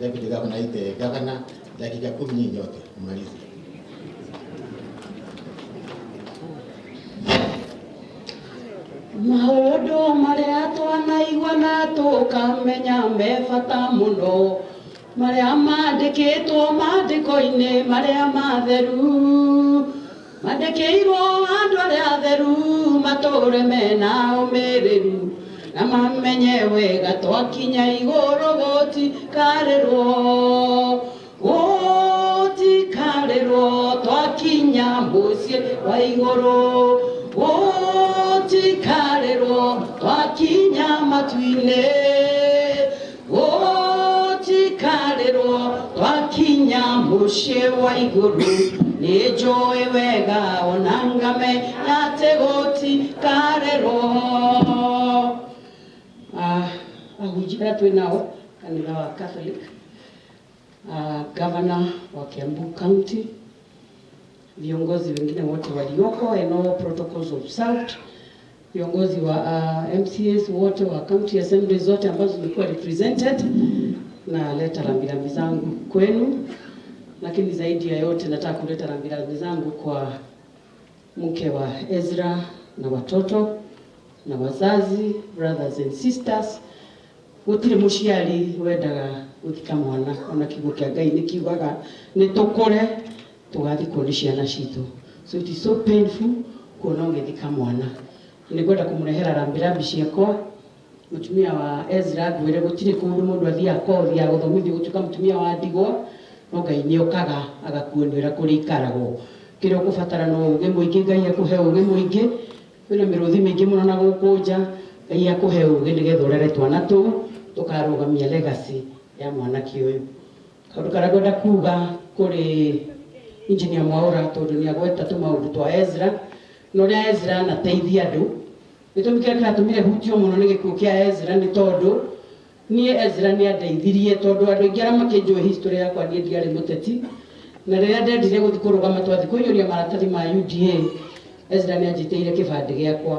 Deputy Governor aite governor, dakika 10 nyinyi nyote mmalize. Maũndũ marĩa twanaigua na tũkamenya me bata mũno, marĩa mandĩkĩtwo maandĩko-inĩ marĩa matheru, mandĩkĩirwo andũ arĩa atheru matũre mena ũmĩrĩru, na mamenye wega twakinya igũrũ gũtikarĩrwo, gũtikarĩrwo twakinya mũciĩ wa igũrũ, gũtikarĩrwo twakinya matu-inĩ, gũtikarĩrwo twakinya mũciĩ wa igũrũ, nĩ njũĩ wega ona ngamenya atĩ gũtikarĩrwo. Ahunjia arĩa twĩ nao kanitha wa Catholic, Governor wa Kiambu County, viongozi wengine wote walioko and all protocols observed, viongozi wa MCAs wote wa county assembly zote ambazo zimekuwa represented, na leta rambirambi zangu kwenu, lakini zaidi ya yote nataka kuleta rambirambi zangu kwa mke wa Ezra na watoto na wazazi, brothers and sisters. Gutiri muciari wendaga guthika mwana, ona kiugo kia Ngai nĩ kiugaga nĩ tũkũre tũgathikwo nĩ ciana citũ. So it is so painful kuona ũgĩthika mwana. Nĩ ngwenda kũmũrehera rambirambi ciakwa mutumia wa Ezra, ngwĩre gũtirĩ kũndũ mũndũ athiaga kothi ya gũthomithio gũtuĩka mũtumia wa ndigwa, no Ngai nĩ okaga agakuonia ũrĩa kũrĩikaragwo. Kĩrĩa ũkũbatara no ũgĩ mũingĩ, Ngai akũhe ũgĩ mũingĩ. Kwĩna mĩrũthi mĩingĩ mũno na gũkũ nja, Ngai akũhe ũgĩ nĩgetha ũrere twana tũu tũkarũgamia legacy ya mwanake ũyũ. Kaũndũ karĩa ngwenda kuga kũrĩ Engineer Mwaura, tondũ nĩ agweta tũmaũndũ twa Ezra na ũrĩa Ezra anateithia andũ, gĩtũmi kĩrĩa kĩratũmire hutio mũno nĩ gĩkuũ kĩa Ezra nĩ tondũ niĩ Ezra nĩ andeithirie, tondũ andũ aingĩ arĩa makĩnjũĩ history yakwa, niĩ ndiarĩ mũteti, na rĩrĩa ndendire gũthiĩ kũrũgama twathiĩ kũiyũria maratathi ma UDA, Ezra nĩ anjĩtĩire kĩbandĩ gĩakwa.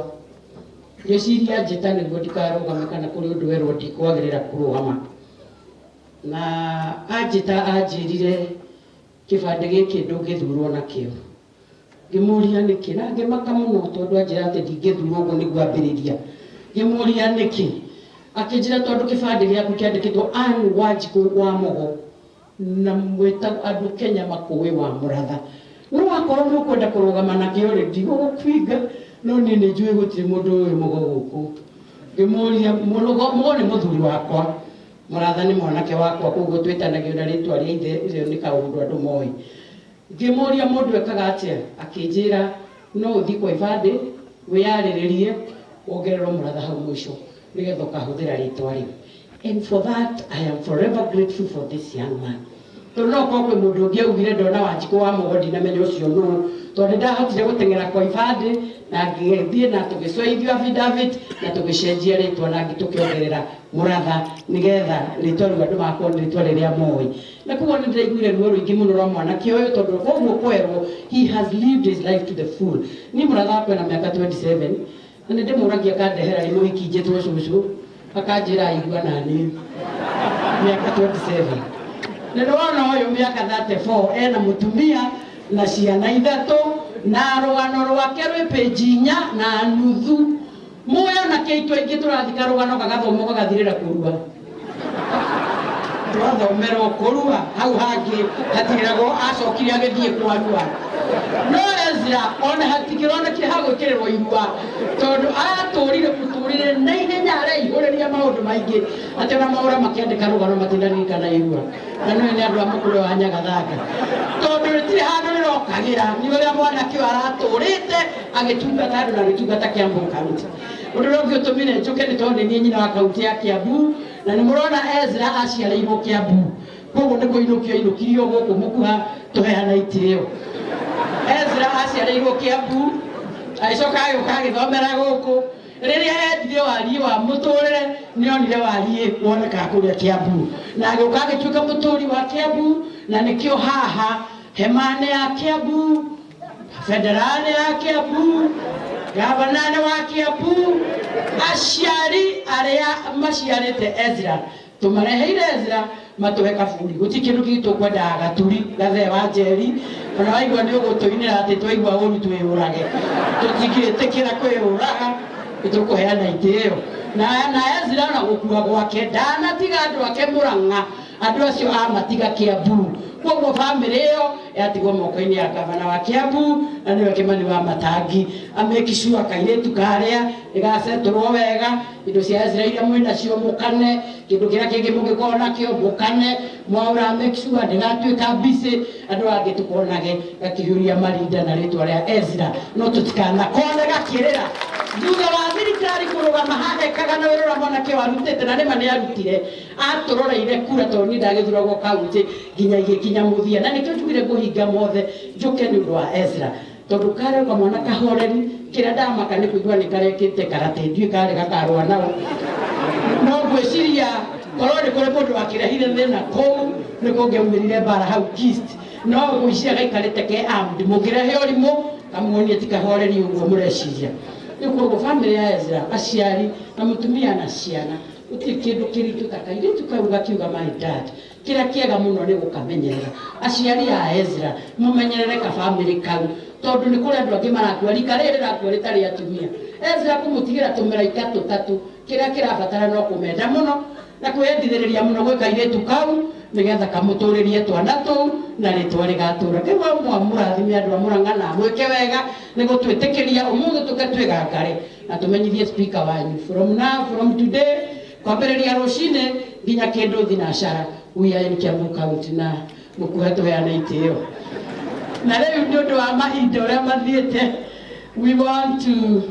Ngĩciria anjĩta nĩguo ndikarũgame kana kũrĩ ũndũ werwo ndikwagĩrĩra kũrũgama, na anjĩta anjĩrire kĩbandĩ gĩkĩ ndũngĩthurwo nakĩo. Ngĩmũria nĩkĩ, na ngĩmaka mũno tondũ anjĩra atĩ ndingĩthurwo ũguo nĩguo ambĩrĩria. Ngĩmũria nĩkĩ, akĩnjĩra tondũ kĩbandĩ gĩaku kĩandĩkĩtwo Ann Wanjikũ wa Mũgo, na mwĩtagwo andũ Kenya makũĩ wa Mũratha, no akorwo nĩ ũkwenda kũrũgama nakĩo rĩ, ndigũgũbinga, no niĩ nĩ njũĩ gũtirĩ mũndũ ũyũ Mũgo gũkũ. Ngĩmũria Mũgo Mũgo nĩ mũthuri wakwa, Mũratha nĩ mwanake wakwa, koguo twĩtanagio na rĩtwa rĩa ithe, ĩyo nĩ kaũndũ andũ moĩ. Ngĩmũria mũndũ ekaga atĩa, akĩnjĩra no ũthiĩ kwa ibandĩ wĩyarĩrĩrie wongererwo Mũratha hau mũico nĩgetha ũkahũthĩra rĩtwa rĩu. And for that I am forever grateful for this young man, tondũ no korwo kwĩ mũndũ ũngĩ augire ndona Wanjikũ wa Mũgo ndinamenya ũcio nũ, tondũ nĩ ndahotire gũteng'era kwa ibandĩ na ngĩthiĩ na tũgĩcoithio affidavit na tũgĩcenjia rĩtwa na tũkĩongerera Mũratha nĩgetha rĩtwa rĩu andũ magakorwo nĩ rĩtwa rĩrĩa moĩ. Na koguo nĩ ndĩraiguire ruo rũingĩ mũno rwa mwanake ũyũ, tondũ koguo kwerwo he has lived his life to the full. Niĩ mũratha wakwa ena mĩaka 27 na nĩ ndĩmũragia akandehera ĩ mũhiki njĩtwo cũcũ, akanjĩra aigua nani mĩaka 27, na nĩ wona ũyũ mĩaka 34 ena mũtumia na ciana ithatũ, na rũgano rwake rwĩ pĩnji 4.5. Mũĩ ona kĩitũ aingĩ tũrathika rũgano gagathomwo gagathirĩra kũrua, twathomerwo kũrua hau hangĩ hatiragwo acokire agĩthiĩ kwarua, no Ezra ona hatikĩronekire ha gwĩkĩrĩrwo irua, tondũ atũrire mũtũrĩre na ihenya areihũrĩria maũndũ maingĩ atĩ ona maũra makĩandĩka rũgano matinaririkana irua. Na nĩwe nĩ andũ a mũkũrwe wa Nyagathanga, tondũ rĩtirĩ handũ rĩrokagĩra nĩ ũrĩa mwanake ũyũ aratũrĩte agĩtungata andũ na agĩtungata Kiambu County. Ũndũ ũrĩa ũngĩ ũtũmire njũke nĩ tondũ nĩ niĩ nyina wa kaunti ya Kiambu, na nĩ mũrona Ezra aciarĩirwo Kiambu, koguo nĩ kũinũkio ainũkirio gũkũ mũkuha tũheana itĩo. Ezra aciarĩirwo Kiambu, agĩcoka agĩũka agĩthomera gũkũ. Rĩrĩa endire wariĩ wa mũtũrĩre, nĩ onire wariĩ wonekaga kũrĩa Kiambu, na agĩũka agĩtuĩka mũtũri wa Kiambu, na nĩkĩo haha hema-inĩ ya Kiambu, benderane ya Kiambu, gavanane wa Kiambu, aciari arĩa maciarĩte Ezra. Tumareheire Ezra matuhe kaburi guti kindu kingi tukwendaga gaturi gathee wa njeri ona waigua ni ugutuinira ati twaigua uru twiyurage tutingĩtĩkĩra kwĩyũraga nĩtũkũheana itĩo na Ezra ona gũkua gwake ndanatiga andũ ake Murang'a andũ acio amatiga Kiambu koguo bamĩrĩ ĩyo yatigwo moko-inĩ ya gavana wa Kiambu na nĩwe Kimani wa Matangi amake sure kairĩtu karĩa nĩgacetũrwo wega indo cia Ezra iria mwĩnacio mũkane kĩndũ kĩrĩa kĩngĩ mũngĩkorwo nakĩo mũkane mwaũra make sure ndĩgatuĩka mbicĩ andũ angĩ tũkonage gakĩhiũria marinda na rĩtwa rĩa Ezra no tũtikanakone gakĩrĩra thutha wa thirikari kũrũgama hahekaga na wĩra ũrĩa mwanake ũyũ arutĩte na nĩma nĩarutire atũroreire kura tondũ niĩ ndagĩthuragwo kaunti nginya igĩkinya mũthia na nĩkĩo njugire ngũhinga mothe njũke nĩ ũndũ wa Ezra tondũ karĩ kamwana kahoreri kĩrĩa ndamaka nĩ kũigua nĩ karekĩte karate ndiũĩ karĩ gakarũa nao no ngwĩciria korwo nĩ kũrĩ mũndũ wakĩrehire thĩna kũu nĩ kũngĩaumĩrire mbara hau East no ngwĩciria gaikarĩte ke armed mũngĩrehe ũrimũ kamuonie ti kahoreri ũguo mũreciria rĩu koguo bamĩrĩ ya Ezra aciari na mũtumia na ciana gũtirĩ kĩndũ kĩritũ ta kairĩtu kau gakiuga my dad kĩrĩa kĩega mũno nĩ gũkamenyerera aciari a Ezra mũmenyerere kabamĩrĩ kau tondũ nĩ kũrĩ andũ angĩ marakua rika rĩrĩ rĩrakua rĩtarĩ atumia Ezra kũmũtigĩra tũmĩraika tũtatũ kĩrĩa kĩrabatara no kũmenda mũno na kwĩyendithĩrĩria mũno gwĩ kairĩtu kau nĩgetha kamũtũrĩrie twana tũu na rĩtwa rĩgatũra kĩu mwamũrathime andũ a Murang'a na mwĩke wega nĩ gũtwĩtĩkĩria ũmũthĩ tũke twĩgangare na tũmenyithie speaker wanyu from now from today kwambĩrĩria rũcinĩ nginya kĩndũ thinacara we are in Kiambu County na mũkuhe tũheane itĩo na rĩu nĩ ũndũ wa mahinda ũrĩa mathiĩte we want to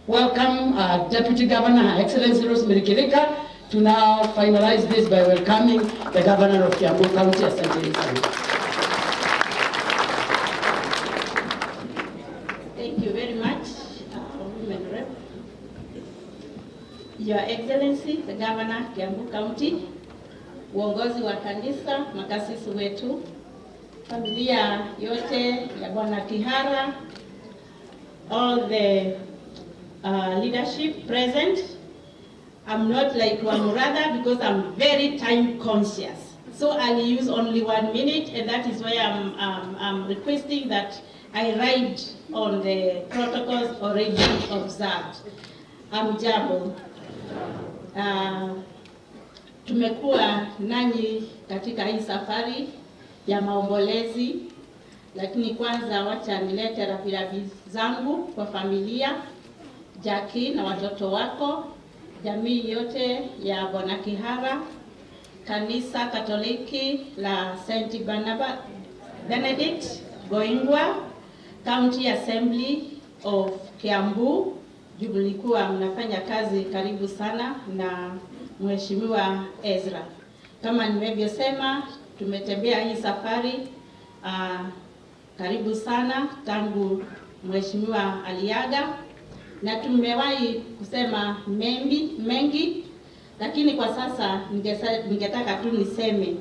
welcome our Deputy Governor, Her Excellency Rosemary Kirika, to now finalize this by welcoming the Governor of Kiambu County. Asante sana. Thank you very much, Women Rep. Your Excellency, the Governor, Kiambu County, uongozi wa kanisa, makasisi wetu, familia yote ya Bwana Kihara, all the leadership present. I'm not like Wamuratha because I'm very time conscious. So I'll use only 1 minute, and that is why I'm requesting that I write on the protocols already observed. Hamjambo. Tumekuwa nanyi katika hii safari ya maombolezi, lakini kwanza wacha nilete rambirambi zangu kwa familia Jackie na watoto wako, jamii yote ya Bwana Kihara, kanisa Katoliki la Saint Barnaba Benedict Goingwa, County Assembly of Kiambu. Mlikuwa mnafanya kazi karibu sana na Mheshimiwa Ezra. Kama nilivyosema, tumetembea hii safari karibu sana tangu Mheshimiwa aliaga, na tumewahi kusema mengi, lakini kwa sasa ningetaka tu niseme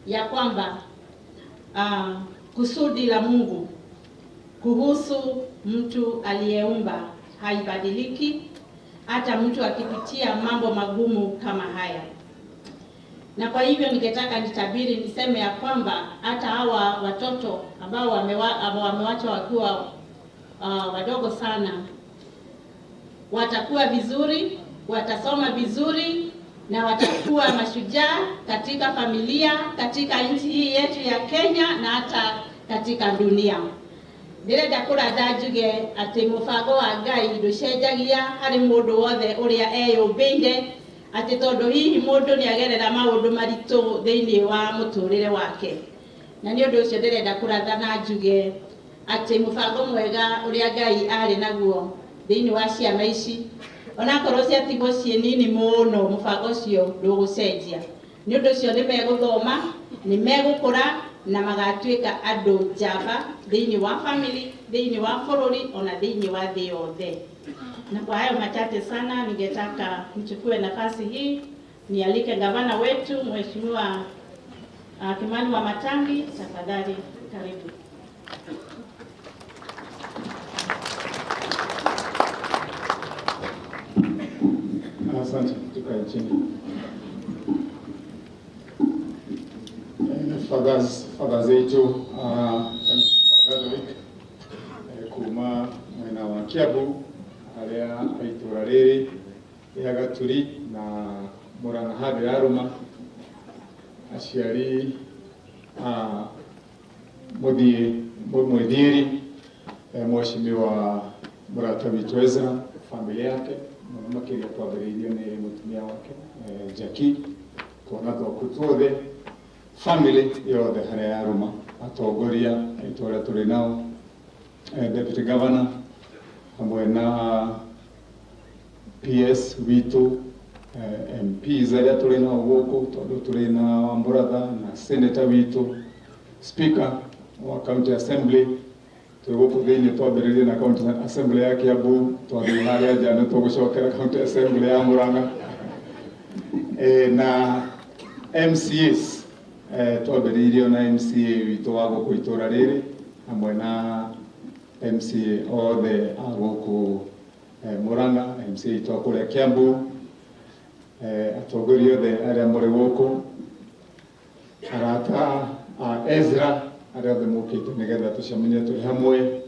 ya kwamba kusudi la Mungu kuhusu mtu aliyeumba haibadiliki, hata mtu akipitia mambo magumu kama haya. Na kwa hivyo ningetaka nitabiri niseme ya kwamba hata hawa watoto ambao wamewachwa wakiwa wadogo sana watakuwa vizuri, watasoma vizuri na watakuwa mashujaa katika familia, katika nchi hii yetu ya Kenya na hata katika dunia. Ndĩrenda kũratha njuge atĩ mũbango wa Ngai ndũcenjagia harĩ mũndũ wothe ũrĩa eyũmbĩire, atĩ tondũ hihi mũndũ nĩagerera maũndũ maritũ thĩinĩ wa mũtũrĩre wake. Na nĩ ũndũ ũcio ndĩrenda kũratha na njuge atĩ mũbango mwega ũrĩa Ngai arĩ naguo thĩinĩ wa ciana ici, onakorwo ciatigwo ciĩ nini mũno, mũbango ũcio ndũgũcenjia. Nĩ ũndũ ũcio nĩ megũthoma, nĩ megũkũra na magatuĩka andũ njamba thĩinĩ wa family, thĩinĩ wa bũrũri, ona thĩinĩ wa thĩ yothe. Na kwa hayo machache sana, ningetaka nichukue nafasi hii nialike gavana wetu Mheshimiwa Kimani Wamatangi, tafadhali karibu. Asante, tukae chini. Fathers aitũ a Catholic kuma mwena wa Kiambu arĩa a itũra rĩrĩ rĩa Gaturi na Murang'a handũ ya Ruma, aciari a mũthiĩ mwĩthiĩri, mheshimiwa mũrata witũ Ezra, family yake mũno makĩria twambĩrĩirio nĩ mũtumia wake Jackie, twana twaku tuothe, family yothe harĩa yaruma, atongoria aitũ arĩa tũrĩ nao, deputy governor hamwe na PS witũ, MPs arĩa tũrĩ nao gũkũ, tondũ tũrĩ na Wamburatha na senator witũ, speaker wa county assembly twĩ gũkũ thĩinĩ. Twambĩrĩrie na county assembly ya Kiambu, twathiĩ harĩa nja nĩ tũgũcokera county assembly ya Murang'a, na MCAs, twambĩrĩirio na MCA witũ wa gũkũ itũra rĩrĩ hamwe na MCA othe a gũkũ Murang'a, MCA witũ a kũrĩa Kiambu, atongoria othe arĩa mũrĩ gũkũ, arata a Ezra arĩa othe mũkĩte nĩgetha tũcemanie tũrĩ hamwe.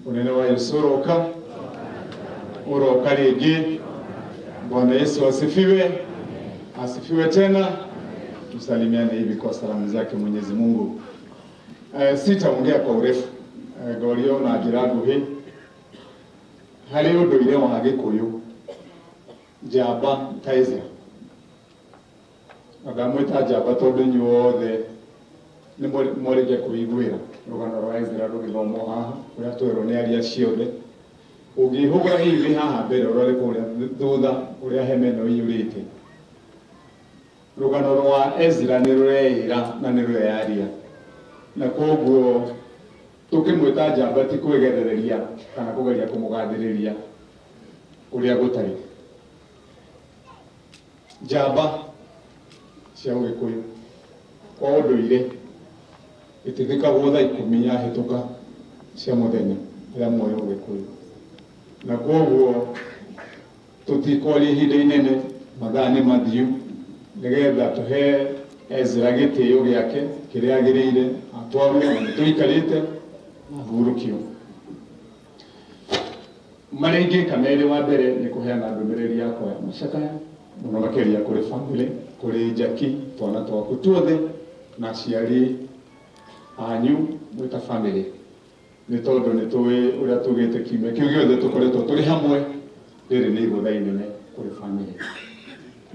Ũnene wa Yesu ũroka, ũroka rĩngĩ. Bwana Yesu asifiwe, asifiwe tena. Tusalimiane hivi kwa salamu zake Mwenyezi Mungu. Sitaongea kwa urefu, ngorio na njĩra nguhĩ harĩ ũndũire wa Gĩkũyũ, njamba ta Ezra, na ndamwĩta njamba tondũ inyuothe nĩ mwarĩkia kũiguĩra rũgano rwa Ezra rũgĩthomwo haha, ũrĩa twerwo nĩ aria ciothe. Ũngĩhũgũra hihi wĩ haha mbere ũrore kũrĩa thutha ũrĩa hema ĩno ĩiyũrĩte, rũgano rwa Ezra nĩ rũreĩra na nĩ rũreyaria, na koguo tũkĩmwĩta njamba ti kwĩgerereria kana kũgeria kũmũgathĩrĩria ũrĩa gũtarĩ. Njamba cia Ũgĩkũyũ kwa ũndũire ĩtithikagwo thaa 10 yahĩtũka cia mũthenya arĩa moĩ Ũgĩkũyũ, na koguo tũtikwaria ihinda inene, mathaa nĩ mathiu, nĩgetha tũhe Ezra gĩtĩo gĩake kĩrĩa agĩrĩire atwarwo na nĩtũikarĩte ahurũkio. Marĩa ingĩka merĩ, wa mbere nĩ kũheana ndũmĩrĩri yakwa ya macakaya mũno makĩria kũrĩ family, kũrĩ Jackie, twana twaku tuothe na aciari anyu mwĩ ta family, nĩ tondũ nĩ tũĩ ũrĩa tugĩte kiumia kĩu gĩothe tũkoretwo tũrĩ hamwe. Rĩrĩ nĩ igũtha inene kũrĩ family.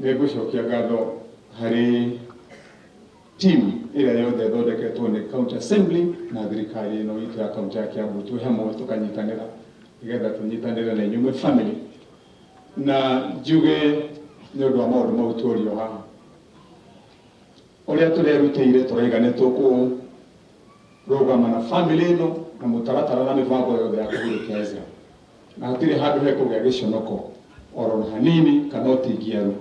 Nĩ ngũcokia ngatho harĩ team ĩrĩa yothe ĩthondeketwo nĩ county assembly na thirikari ĩno itũ ya county ya Kiambu, twĩ hamwe tũkanyitanĩra nĩgetha tũnyitanĩre na inyuĩ mwĩ family, na njuge nĩ ũndũ wa maũndũ mau tuorio haha, ũrĩa tũrerutĩire tũraiga nĩ tũkũrũgama na family ĩno na mũtaratara na mĩbango yothe ya kũhurũkia Ezra, na hatirĩ handũ hekũgĩa gĩconoko oro na hanini kana ũtingiaru,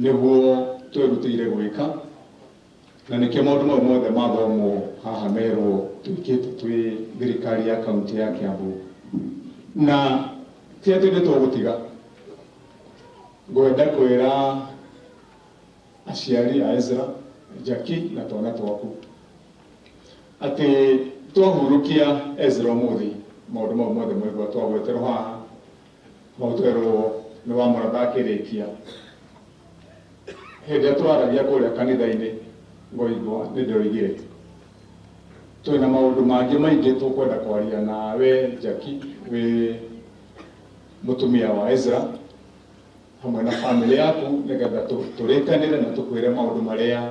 nĩguo twerutĩire gwĩka, na nĩkĩo maũndũ mau mothe mathomwo haha merwo twĩkĩte twĩ thirikari ya kaunti ya Kiambu. Na ti atĩ nĩ tũgũtiga, ngwenda kwĩra aciari a Ezra, Jackie na twana twaku atĩ twahurũkia Ezra ũmũthĩ, maũndũ mau mothe mwaigua twagweterwo haha, mau twerwo nĩ wa mũratha akĩrĩkia hĩndĩ ĩrĩa tũraragia kũrĩa kanitha-inĩ, ngoigua nĩ ndĩroigire twĩna maũndũ mangĩ maingĩ tũkwenda kwaria nawe Jackie, wĩ mũtumia wa Ezra hamwe na family yaku, nĩgetha tũrĩkanĩre na tũkwĩre maũndũ marĩa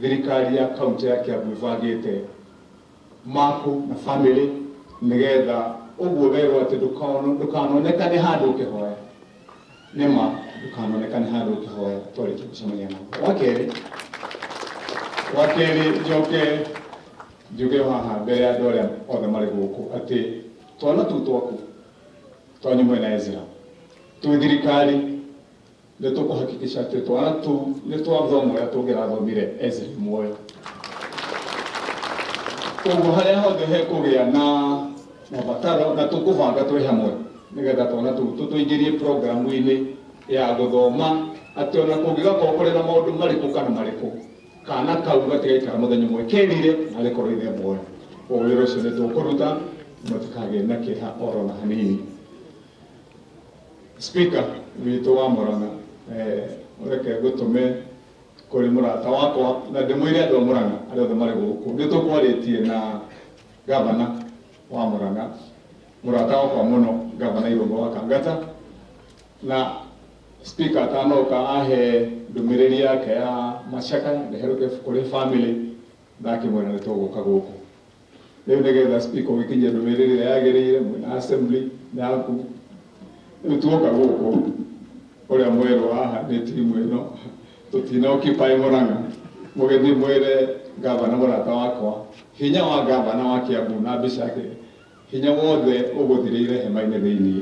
thirikari ya kaunti ya Kiambu ĩbangĩte maku na family, nĩgetha ũguo werwo atĩ ndũkanonekane handũ ũkĩhoya, nĩma ndũkanonekane handũ ũkĩhoya twarĩkia gũcemania nawe. Wa kerĩ njoke njuge haha mbere ya andũ arĩa othe marĩ gũkũ atĩ twana tũu twaku twanyu mwena Ezra, twĩ thirikari nĩ tũkũhakikisha atĩ twana tũu nĩ twathoma ũrĩa tũngĩrathomire Ezra muoyo. Koguo harĩa hothe hekũgĩa na mabataro na tũkũbanga twĩ hamwe nĩgetha twana tũu tũtũingĩrie programu-inĩ ya gũthoma, atĩ ona kũngĩgakorwo kũrĩ na maũndũ marĩkũ kana marĩkũ. Kana kau gatigaikara mũthenya ũmwe kerire narĩ korwo ithe muoyo. Koguo wĩra ũcio nĩ tũkũruta, mũtikagĩe na kĩeha oro na hanini. Speaker witũ wa Murang'a, reke ngũtũme kũrĩ mũrata wakwa na ndĩmwĩre andũ a Murang'a arĩa othe marĩ gũkũ, nĩ tũkwarĩtie na gavana wa Murang'a, mũrata wakwa mũno, Gavana Irũngũ wa Kangata, na speaker atanoka ahe ndũmĩrĩri yake ya macakaya ndeherũke kũrĩ family, ndakĩmwĩra nĩ tũgũka gũkũ rĩu nĩgetha speaker ũgĩkinyia ndũmĩrĩri ĩrĩa yagĩrĩire mwĩna assembly yaku. Rĩu tuoka gũkũ ũrĩa mwerũ haha nĩ timu ĩno tũtina occupy Murang'a, mũgĩthiĩ mwĩre gavana mũrata wakwa hinya wa gavana wa Kiambu na mbica yake hinya wothe ũgũthirĩire hema-inĩ thĩiniĩ,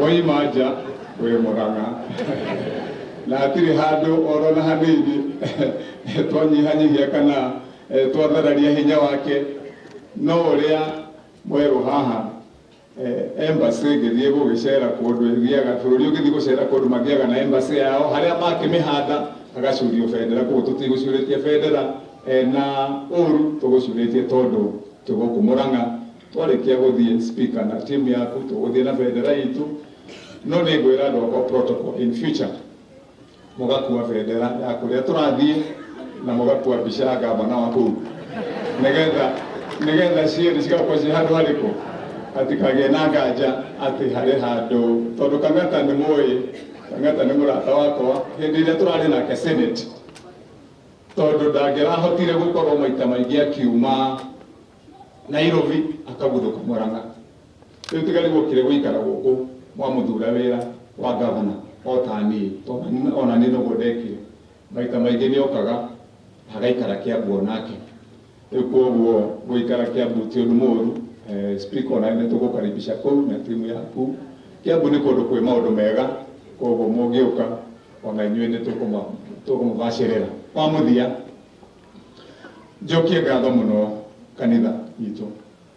woima nja wĩ Murang'a na hatirĩ handũ oro na hanini twanyihanyihia kana twathararia hinya wake. No ũrĩa mwerũ haha, embassy ĩngĩthiĩ gũgĩcera kũndũ, ĩthiaga bũrũri ũngĩthiĩ gũcera kũndũ magĩaga na embassy yao harĩa makĩmĩhanda hagacurio bendera. Koguo tũtigũcurĩtie bendera na ũru, tũgũcurĩtie tondũ twĩ gũkũ Murang'a. Twarĩkia gũthiĩ, speaker na timu yaku, tũgũthiĩ na bendera itũ. No nĩ ngwĩra andũ akwa protocol, in future mũgakua bendera ya kũrĩa tũrathiĩ na mũgakua mbica ya gavana wa kũu nĩgetha cierĩ cigakorwo ciĩ handũ harĩkũ hatikagĩe na nganja atĩ harĩ handũ, tondũ Kang'ata nĩ mũĩ, Kang'ata nĩ mũrata wakwa hĩndĩ ĩrĩa tũrarĩ nake Senate, tondũ ndangĩrahotire gũkorwo maita maingĩ akiuma Nairobi akaguthũka Murang'a. Rĩu tiga rĩu okire gũikara gũkũ mwamũthura wĩra wa gavana o ta niĩ, ona niĩ noguo ndekire. Maita maingĩ nĩ okaga agaikara Kiambu onake. Rĩu koguo gũikara Kiambu ti ũndũ mũũru. Speaker, ona nĩ tũgũkaribisha kũu na timu yaku. Kiambu nĩ kũndũ kwĩ maũndũ mega, koguo mũngĩũka ona inyuĩ nĩ tũkũmũbacĩrĩra. Wa mũthia, njokie ngatho mũno kanitha itũ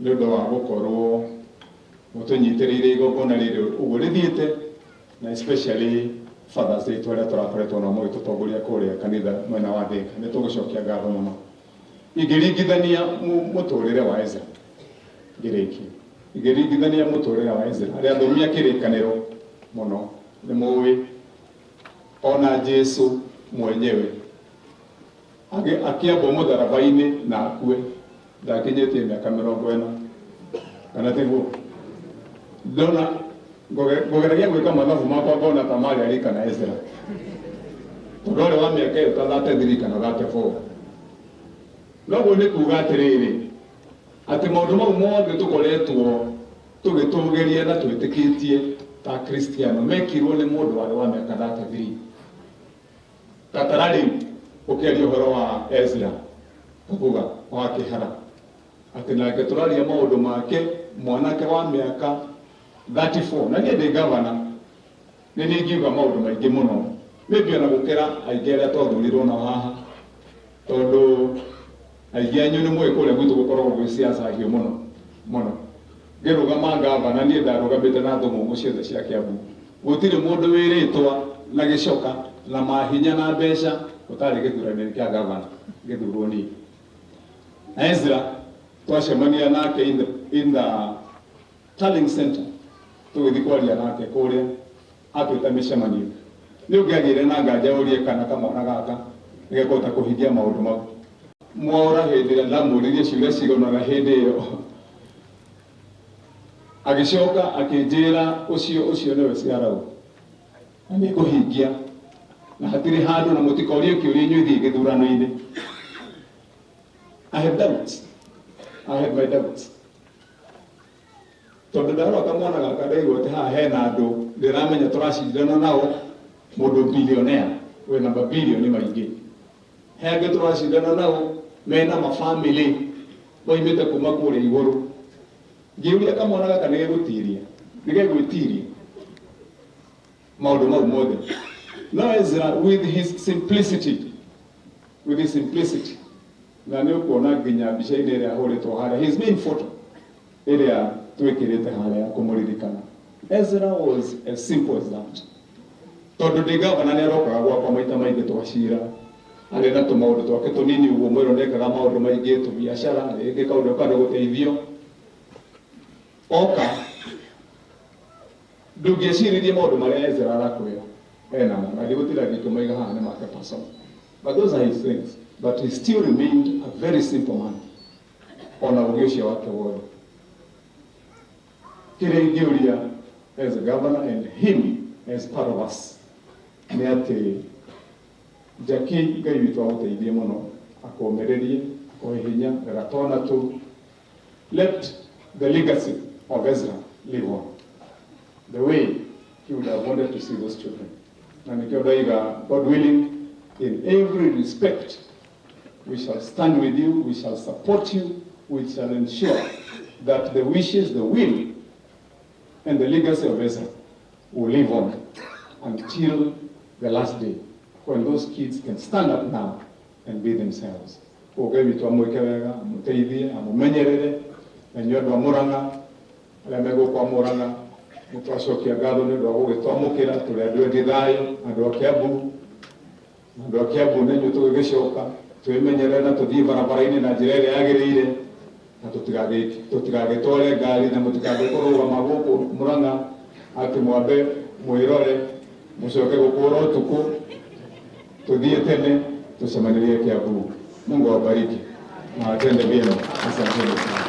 nĩ ũndũ wa gũkorwo mũtũnyitĩrĩire igongona rĩrĩ ũguo rĩthiĩte, na especially fathers aitũ arĩa tũrakoretwo nao magĩtũtongoria kũrĩa kanitha mwena wa Thika. Nĩ tũgũcokia ngatho mũno. Ingĩringithania mũtũrĩre wa Ezra, ngĩrĩkia, ingĩringithania mũtũrĩre wa Ezra, arĩa athomi a kĩrĩkanĩro mũno nĩ mũĩ ona Jesu mwenyewe akĩambwo mũtharaba-inĩ na akue ndakinyĩtie mĩaka 40, kana tiguo? Ndona ngũgeragia gwĩka mathabu makwa ngona ta marĩ arika na Ezra, tondũ arĩ wa mĩaka ĩyo ta 33 kana 34. Noguo nĩ kuga atĩrĩrĩ, atĩ maũndũ mau mothe tũkoretwo tũgĩtũgĩria na twĩtĩkĩtie ta Kristiano mekirwo nĩ mũndũ warĩ wa mĩaka 33. Tatara rĩu ũkĩaria ũhoro wa Ezra Kabuga wa Kĩhara, atĩ nake tũraria maũndũ make, mwanake wa mĩaka 34, na niĩ ndĩ gavana, nĩ niĩ ingiuga maũndũ maingĩ mũno, maybe ona gũkĩra aingĩ arĩa twathurirwo nao haha, tondũ aingĩ anyu nĩ mũĩ kũrĩa gwitũ gũkoragwo gwĩ siasa hiũ mũno mũno. Ngĩrũgama gavana, niĩ ndarũgamĩte na thũmũng'ũ ciothe cia Kiambu. Gũtirĩ mũndũ wĩrĩtwa na gĩcoka na mahinya na mbeca ũtarĩ gĩthurano-inĩ kĩa gavana gĩthurwo niĩ. Na Ezra twacemania nake in the tallying center, tũgĩthiĩ kwaria nake kũrĩa atwĩta mĩcemanio, nĩ ũngĩagĩire na nganja ũrie kana kamwana gaka nĩgekũhota kũhingia maũndũ mau. Mwaũra hĩndĩ ĩrĩa ndamũririe ciũria cigana ũna hĩndĩ ĩyo, agĩcoka akĩnjĩra ũcio ũcio nĩwe ciarau na nĩngũhingia na hatirĩ handũ na mũtikorie kĩũria inyuĩ thiĩ gĩthurano-inĩ. I have doubts. I have my doubts. Tondũ ndarora kamwana gaka ndaigua atĩ haha hena andũ ndĩramenya tũracindana nao, mũndũ billionaire wĩna mabilioni maingĩ, he angĩ tũracindana nao mena mabamĩrĩ moimĩte kuma kũrĩa igũrũ. Ngĩũria kamwana gaka nĩgegũtiria, nĩgegwĩtiria maũndũ mau mothe? No Ezra with his simplicity, na nĩ ũkuona nginya mbica-inĩ ĩrĩa ahũrĩtwo harĩa, his main photo ĩrĩa twĩkĩrĩte harĩa ya kũmũririkana, Ezra was as simple as that. Tondũ ndĩ gavana nĩ arokaga gwakwa maita maingĩ twacira. Arĩ na tũmaũndũ twake tũnini ũguo mwĩrwo nĩekaga maũndũ maingĩ, tũbiacara, rĩngĩ kaũndũ kandũ gũteithio oka, ndũngĩeciririe maũndũ marĩa Ezra arakwĩra enamo, na ndigũtinda ngĩkĩmaiga haha, nĩ make personal, but those are his things. But he still remained a very simple man ona ũgĩ ũcio wake wothe. Kĩrĩa ingĩũria as a governor and him as part of us nĩ atĩ, Jackie, Ngai witũ agũteithie mũno, akũũmĩrĩrie, akũhe hinya, rera twana tũu. Let the legacy of Ezra live on the way he would have wanted to see those children. Na nĩkĩo ndaiga, God willing, in every respect we shall stand with you, we shall support you, we shall ensure that the wishes, the will, and the legacy of Ezra will live on until the last day, when those kids can stand up now and be themselves. Ngai witũ amwĩke wega, amũteithie, amũmenyerere, na inyuĩ andũ a Mũrang'a, arĩa megũkwa Mũrang'a, nĩ twacokia ngatho nĩ ũndũ wa gũgĩtwamũkĩra. Tũrĩ andũ angĩ thayũ, andũ a Kiambu, na andũ a Kiambu nĩ inyuĩ tũgĩgĩcoka twĩmenyerere na tũthiĩ barabara-inĩ na njĩra ĩrĩa yagĩrĩire, na tũtigagĩtware ngari, na mũtikagĩkũrũgama gũkũ Mũrang'a atĩ mwambe mwĩrore mũcoke gũkũra ũtukũ. Tũthiĩ tene, tũcemanĩrie Kiambu. Mungu awabariki na atende vyema. Asanteni sana.